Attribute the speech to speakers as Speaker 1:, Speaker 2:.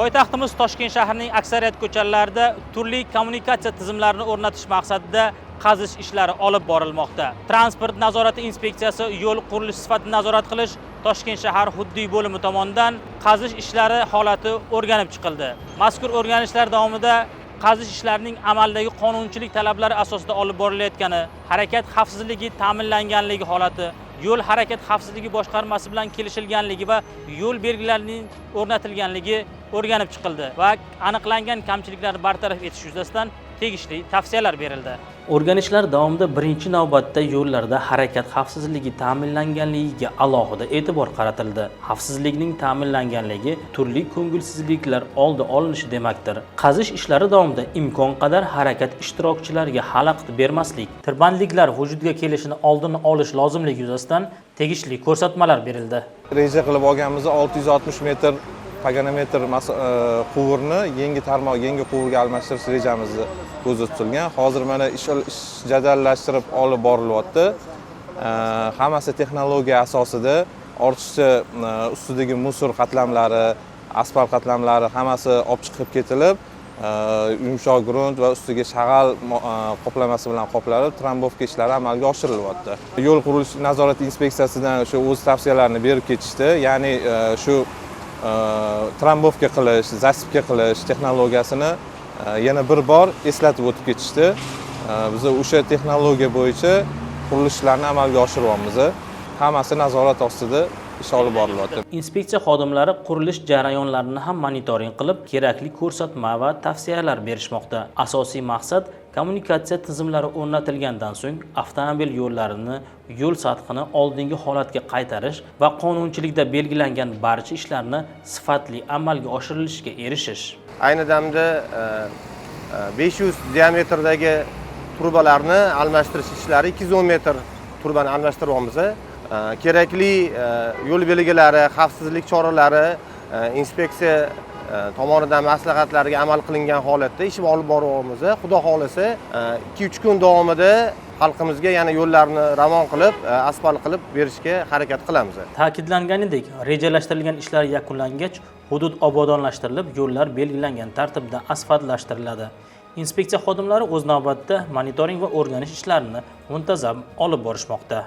Speaker 1: Poytaxtimiz Toshkent shahrining aksariyat ko'chalarida turli kommunikatsiya tizimlarini o'rnatish maqsadida qazish ishlari olib borilmoqda. Transport nazorati inspeksiyasi yo'l qurilishi sifatini nazorat qilish Toshkent shahar hududiy bo'limi tomonidan qazish ishlari holati o'rganib chiqildi. Mazkur o'rganishlar davomida qazish ishlarining amaldagi qonunchilik talablari asosida olib borilayotgani, harakat xavfsizligi ta'minlanganligi holati, yo'l harakat xavfsizligi boshqarmasi bilan kelishilganligi va yo'l belgilarining o'rnatilganligi o'rganib chiqildi va aniqlangan kamchiliklarni bartaraf etish yuzasidan tegishli tavsiyalar berildi. O'rganishlar davomida birinchi navbatda yo'llarda harakat xavfsizligi ta'minlanganligiga alohida e'tibor qaratildi. Xavfsizlikning ta'minlanganligi turli ko'ngilsizliklar oldi olinishi demakdir. Qazish ishlari davomida imkon qadar harakat ishtirokchilariga xalaqit bermaslik, tirbandliklar vujudga kelishini oldini olish lozimligi yuzasidan tegishli ko'rsatmalar berildi.
Speaker 2: Reja qilib olganmiz, 660 metr poganometr quvurni yangi tarmoq, yangi quvurga almashtirish rejamizni ko'zda tutilgan. Hozir mana ish jadallashtirib olib borilyapti. Hammasi texnologiya asosida, ortiqcha ustidagi мусор qatlamlari, asfalt qatlamlari hammasi olib chiqib ketilib, yumshoq grunt va ustiga shag'al qoplamasi bilan qoplanib, трамбовка ishlari amalga oshirilyapti. Yo'l qurilish nazorati inspeksiyasidan o'sha o'z tavsiyalarini berib ketishdi, ya'ni shu трамбовка qilish, засыпка qilish texnologiyasini yana bir bor eslatib o'tib ketishdi. Biz o'sha texnologiya bo'yicha qurilishlarni amalga oshiryapmiz. Hammasi nazorat ostida ish olib borilyapti.
Speaker 1: Inspeksiya xodimlari qurilish jarayonlarini ham monitoring qilib, kerakli ko'rsatma va tavsiyalar berishmoqda. Asosiy maqsad kommunikatsiya tizimlari o'rnatilgandan so'ng avtomobil yo'llarini, yo'l sathini oldingi holatga qaytarish va qonunchilikda belgilangan barcha ishlarni sifatli amalga oshirilishiga erishish.
Speaker 3: Ayni damda 500 diametrdagi trubalarni almashtirish ishlari, 210 metr trubani almashtiryapmiz. Kerakli yo'l belgilari, xavfsizlik choralari, inspeksiya tomonidan maslahatlarga amal qilingan holatda ish olib boryapmiz. Xudo xohlasa, 2-3 kun davomida xalqimizga yana yo'llarni ravon qilib, asfalt qilib berishga harakat qilamiz.
Speaker 1: Ta'kidlanganidek, rejalashtirilgan ishlar yakunlangach, hudud obodonlashtirilib, yo'llar belgilangan tartibda asfaltlashtiriladi. Inspeksiya xodimlari o'z navbatida monitoring va o'rganish ishlarini muntazam olib borishmoqda.